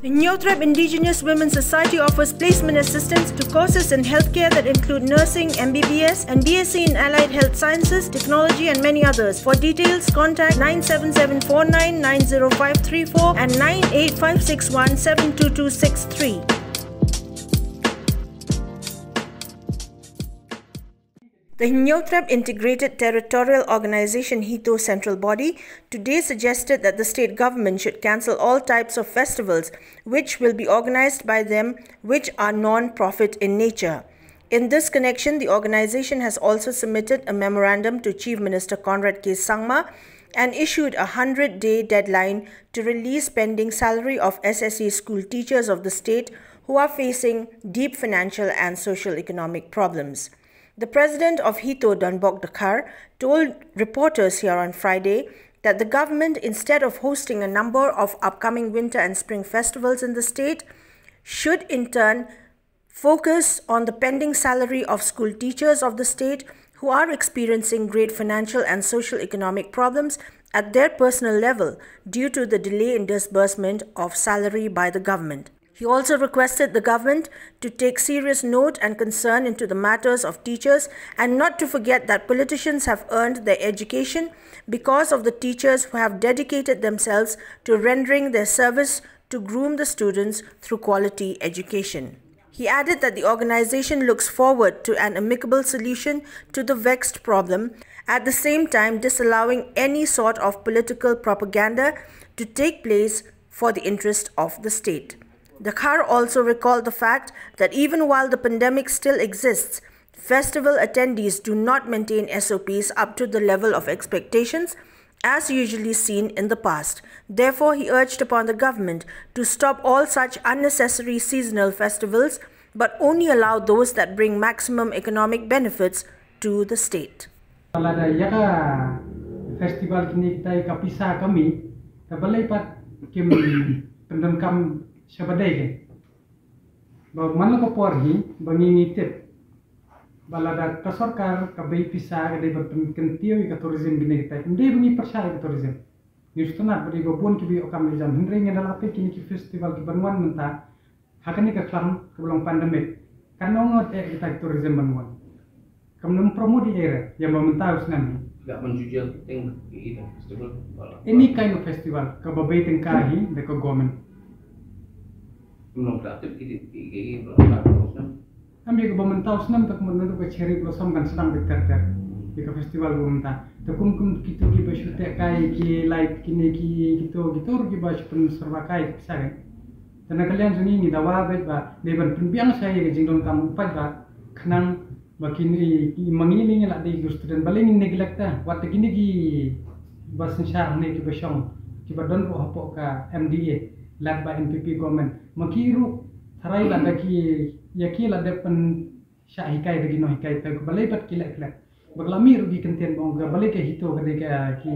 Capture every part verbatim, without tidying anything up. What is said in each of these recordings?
The Hynñiewtrep Indigenous Women Society offers placement assistance to courses in healthcare that include nursing, M B B S, and B S c in allied health sciences, technology, and many others. For details, contact nine seven seven four nine nine zero five three four and nine eight five six one seven two two six three. The Hynñiewtrep Integrated Territorial Organization, HITO, Central Body today suggested that the state government should cancel all types of festivals which will be organized by them, which are non-profit in nature. In this connection, the organization has also submitted a memorandum to Chief Minister Conrad K Sangma and issued a hundred-day deadline to release pending salary of S S A school teachers of the state who are facing deep financial and socio-economic problems. The president of HITO, Donbok Dkhar, told reporters here on Friday that the government, instead of hosting a number of upcoming winter and spring festivals in the state, should in turn focus on the pending salary of school teachers of the state who are experiencing great financial and socio-economic problems at their personal level due to the delay in disbursement of salary by the government. He also requested the government to take serious note and concern into the matters of teachers and not to forget that politicians have earned their education because of the teachers who have dedicated themselves to rendering their service to groom the students through quality education. He added that the organization looks forward to an amicable solution to the vexed problem, at the same time disallowing any sort of political propaganda to take place for the interest of the state. Dkhar also recalled the fact that even while the pandemic still exists, festival attendees do not maintain S O Ps up to the level of expectations as usually seen in the past. Therefore, he urged upon the government to stop all such unnecessary seasonal festivals but only allow those that bring maximum economic benefits to the state. Lada ïa ka festival kine kita ïa ka pisa ka mih, ta balei pat kim pyndonkam sha ba dei ke. Ba man la ka por hi ba ngi ngi tip ba lada ka sorkar ka bei pisa ka dei ban pynkyntiew ïa ka tourism kine kita, ym dei ba ngi pyrshah ïa ka tourism. Ngi sngewthuh ba dei ba bun kiba ïoh kam ïa jam, hynrei ngi da la peit kine ki festival kiban wan mynta ha kane ka khlam kaba long pandemic. Kan ong ngut eh kita ki tourism ban wan. Kam nang promote ïa re ïa ba mynta u snem ni. Dak ban jujur ting ki festival. Any kind of festival kaba bei tyngka hi da ka government. Kam nang dak tip ki ki ki. Am ïa kaba mynta u snem ta kumno naduh ka cherry blossom kan sdang beit ter ter. Ïa ka festival ba mynta. Ta kum kum kito kiba shu teh kai ki light kine ki kito kito kiba shu pynserwa kai ki pisa kan. Te na ka liang jong ngi ngi dawa beit ba dei ban pynbiang sha ïa ka jingdonkam u paidbah khnang ba kine i ma ngi ngi la dei ki student balei ngin neglect ta wat ta kine kiba synshar ne kiba shong kiba don ruh hapoh ka M D A led by N P P government ma ki ruh tharai la da ki ïa ki la dep pynshah hikai da ki nonghikai te balei pat ki leh klet ba la mih ruh ki kyntien ba ong ka balei ka HITO ka dei ka ki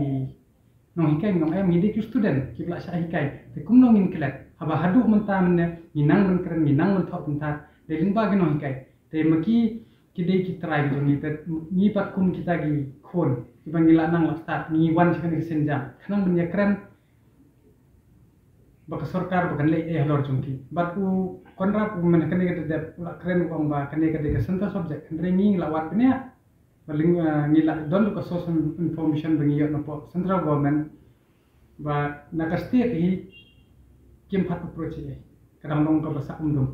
nonghikai nong em ngi dei ki student kiba la shah hikai te kumno ngin klet haba haduh mynta mynne ngi nang ban kren ngi nang ban thok mynta dei lyngba ki nonghikai te ma ki ki dei ki trai ki jong ngi te ngi pat kum kita ki khun kiba ngi la nang la start ngi wan sha kane ka sienjam khnang ban ïa kren ba ka sorkar ba kan leh eh halor jong ki bad u Conrad u men kane ka dep u la kren u ong ba kane ka dei ka central subject hynrei ngi la wad bniah ba ling ngi la don ka source of information ba ngi ïoh na pok central government ba na ka state hi kim pat approach eh ka dang long kaba sak um dum